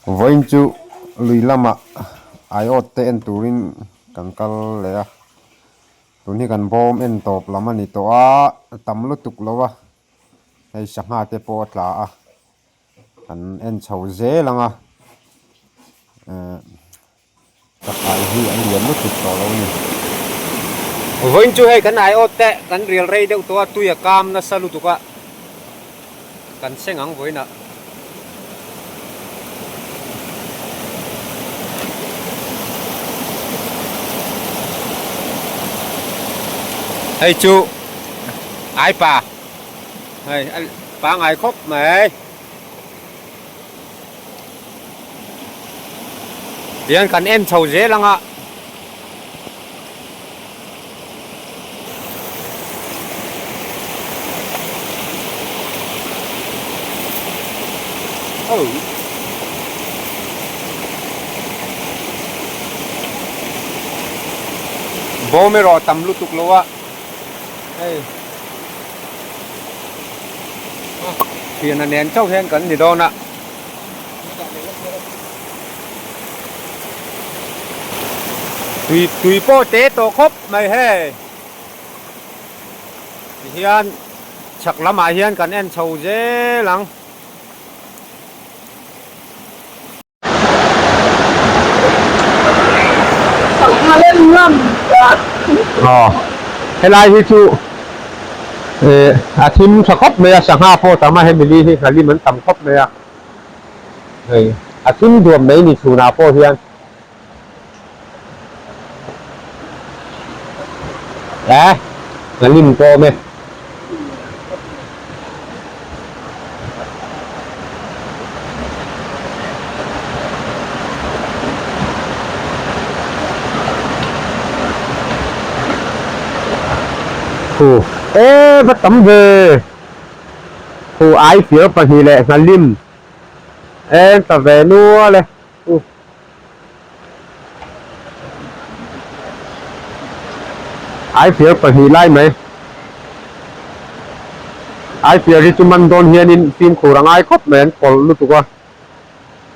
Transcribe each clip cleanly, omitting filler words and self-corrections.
Vawiin chu lui lamah aiawt te en turin kan kal leh a, tun hi kan bawm en tawp lam a ni tawh a, a tam lutuk lo a, hei sangha te pawh a tla a. Kan en chho zel ang a, ehh chakai hi a lian lutuk tawh lo a ni. Vawiin chu hei kan aiawt te kan rial rei deuh tawh a, tui a kam nasa lutuk a, kan seng ang vawiinah. Hei chu aipa hei a pangai khawp mai. Tihian kan en chho zel ang a. Oh. Bawm erawh a tam lutuk lo a. Hei. Thiana nen chauh hian kan ni dawn a. Tui tui pawh te tawh khawp mai hei. Tihian chhak lamah hian kan en chho zel ang. Aw helai hi chu eh a thim tha khawp mai a sangha pawh tam a hemi li hi nghalim an tam khawp mai a hei a thim duam mai ni chhunah pawh hian eh nghalim pawh awm e. Khu e va tam ve khu ai fir pahnih leh nghalim eng ta ve nual e khu. Ai fir pahnih lai mai. Ai fir hi chu man dawn hianin fimkhur a ngai khawp mai an kawlh lutuk a.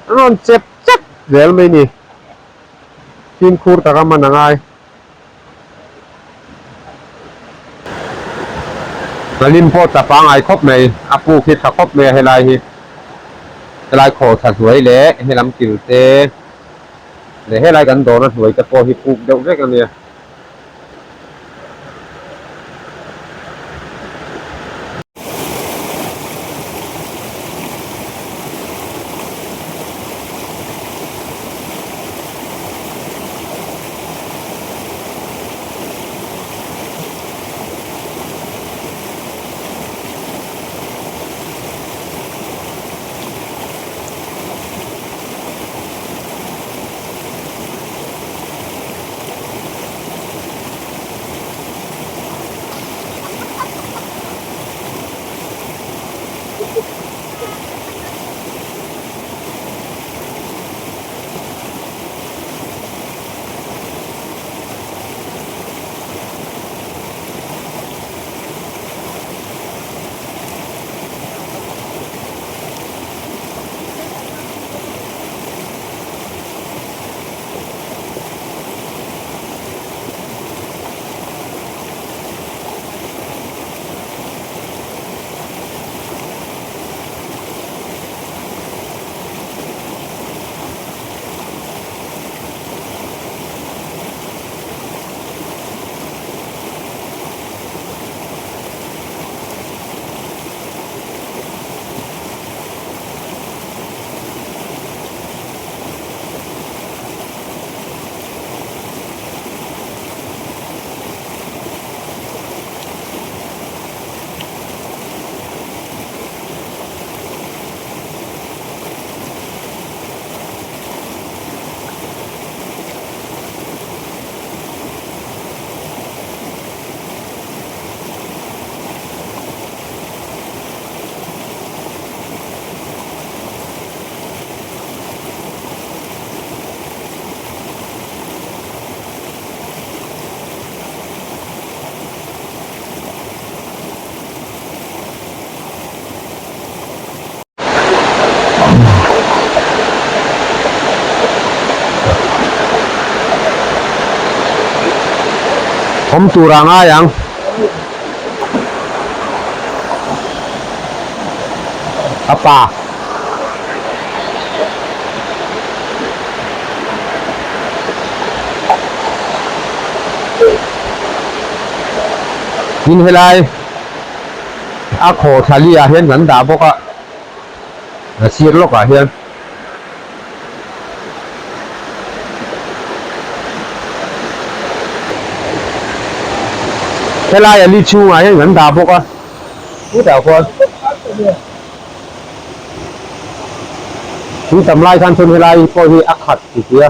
An rawn chep chep zel mai ni. Fimkhur taka man a ngai. Hnalin pawh tla pangai khawp mai, a puk hi tha khawp mai a helai hi. Helai khaw thla hnuai leh helam kil te leh helai kan dawrna hnuai te pawh hi puk deuh vek a nia. Awm tur ah ngai ang. A pa. Tin helai a khaw thla li ah hian kan dah bawk a, a sir lawk ah hian. Helai a li chhungah hian kan dah bawk a, chutah khuan tui tam lai khan chuan helai pawh hi a khat ti tia.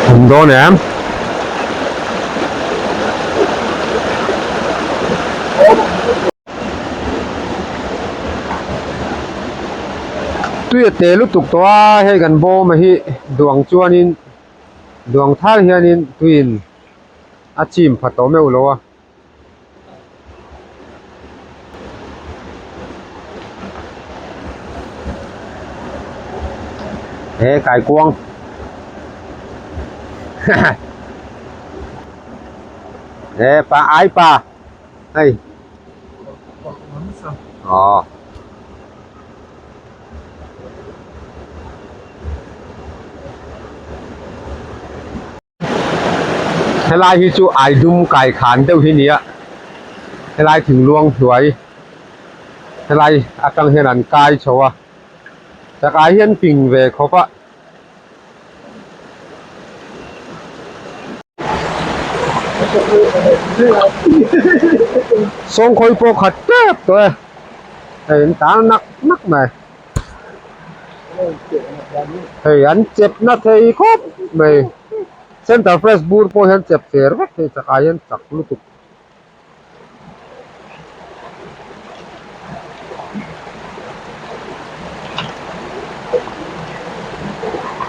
Awm dawn em? Tui a te lutuk tawh a, hei kan bawm a hi duang chuanin duang thar hianin tuiin a chim pha tawh meuh lo a. He kaikuang he pa ai pa hei aw Helai hi chu Aidum kai khan deuh hi nia helai thingluang hnuai helai atang hian an kai chho a chakai hian ping ve khawp a. Sawngkhawi pawh khat tep tawh e hei an tan nak nak mai. Hei an chep na thei khawp mai center fresh bur pawh hian chep fer vek thei chak ah hian chak lutuk.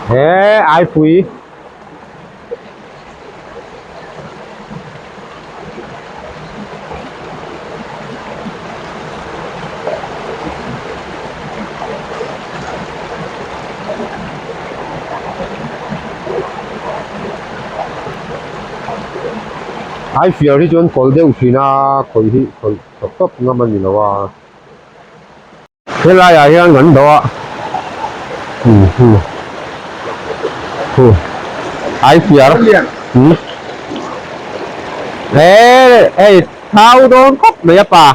He aipui. Ai fiar hi chuan kawlh deuh thin a khawih hi khawih tawp tawp ngam a ni lo a. Helai ah hian kan dawh a hu ai fiar he hei thau dawn khawp mai a pa.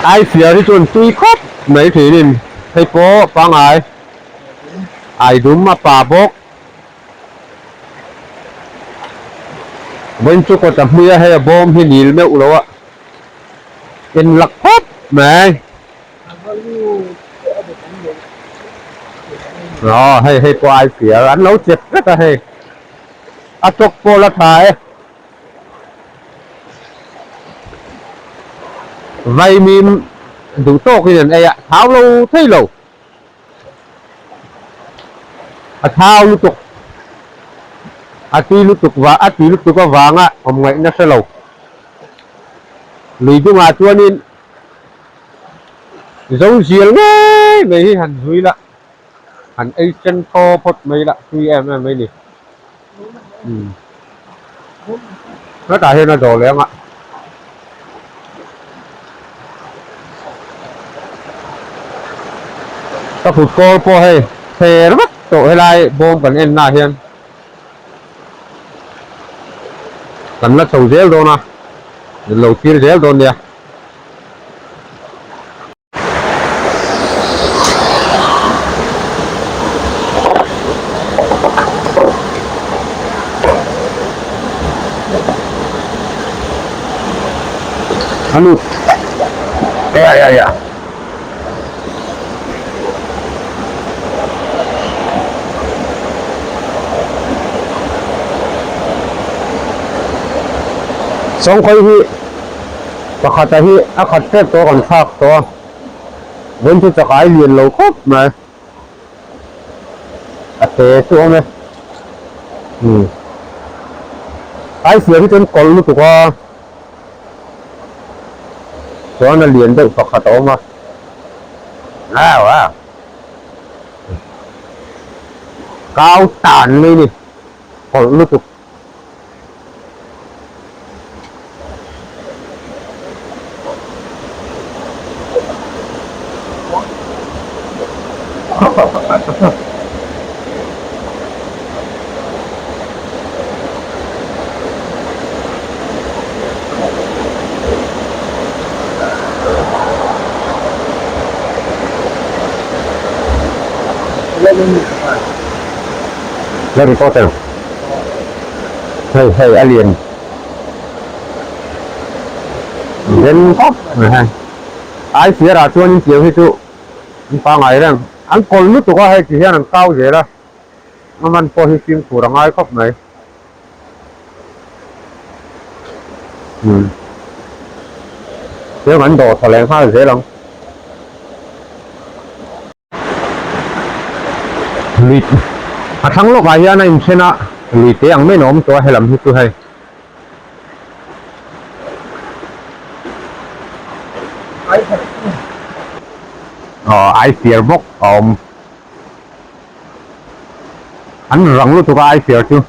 Ai fiar hi chuan tui khawp mai thinin hei pawh pangai ai dum a pa bawk. Vawiin chu kawt a hmui a hei a bawm hi nil meuh lo a en lak khawp mai aw hei hei pawh ai fiar an lo chep vek a hei a tawk pawh la tha e vaimim duh tawkin an ei a thau lo thei lo. A thau lutuk, a tui lutuk va, a tui lutuk avanga awm ngaihna hre lo. Lui dungah chuanin zo zial ngei mai hi han zui la, han ei chen thaw phawt mai la, tui em em mai ni. Umm hetah hian a dawh leh ang a. Ka kut kawl pawh hei ther vek tawh helai bawm kan en na hian kan la chho zel dawn a lo thlir zel dawn nia. Anu ya ya ya Sawngkhawi hi Pakhata hi a khat tep tawh kan thlak tawh a, vawiin chu chakai lian lo khawp mai. te chu a awm e umm ai fiah hi chuan kawlh lutuk a chuan a lian deuh pakhat a awm a au au kau tan mai a ni kawlh lutuk. La record ang. Hei hei a lian den khawp mai hei. Ai fiar ah chuan in tiang hi chu an pangai reng. An kawl lutuk a hei ti hian an kau zel a. A man pawh hi fimkhur a ngai khawp mai. Umm. Tiang an dawh tha leh nghal zel ang. Lui a thlang lawkah hian a inthen a, lui te ang maiin a awm tawh a helam hi chu hei. Aw ai fiar bawk a awm. An rang lutuk a ai fiar chu.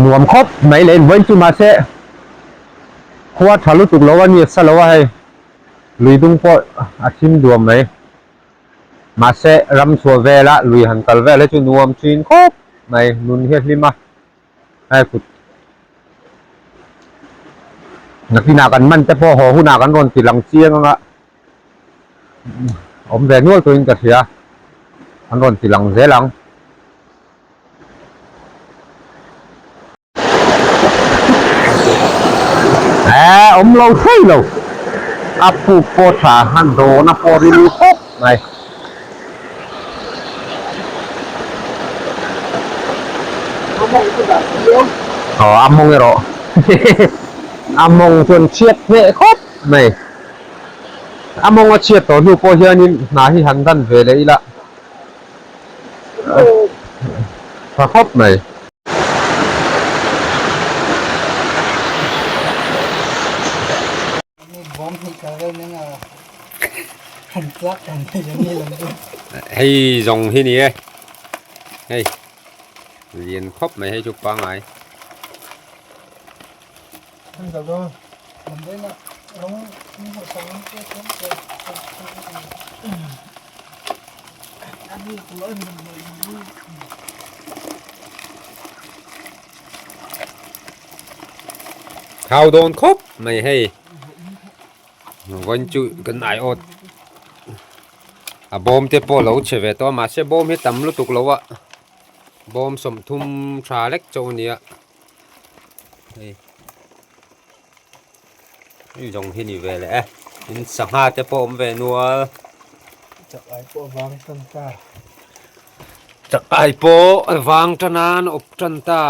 Nuam khawp mai leh vawiin chu mahse khua tha lutuk lo a ni sa lo a hei lui dung pawh a thim duam mai mahse ram chhuah vela lui han kal vel hi chu nuam thin khawp mai nun hi a hlim a hei kut nakinah kan man te pawh haw hunah kan rawn ti lang chiang ang a. Awm ve nual turin ka hria, an rawn ti lang zel ang. Eeh awm lo thei lo, a puk pawh tha a dawna pawh ril khawp mai. Aw a mawng erawh a mawng chuan chhiat hneh khawp mai. A mawng a chhiat tawh hnu pawh hianin hna hi han dan ve leh ila tha khawp mai. Hei zawng hi ni e, hei lian khawp mai hei chu pangai. Thau dawn khawp mai hei vawiin chu kan aiawt a bawm te pawh lo chhe ve tawh a mahse bawm hi tam lutuk lo a bawm 30 tha lek chauh a ni a. Hei hei zawng hi ni ve leh e tin sangha te pawh awm ve nual chak ai pawh vang tan ta chak ai pawh vang tan a an awp tan ta.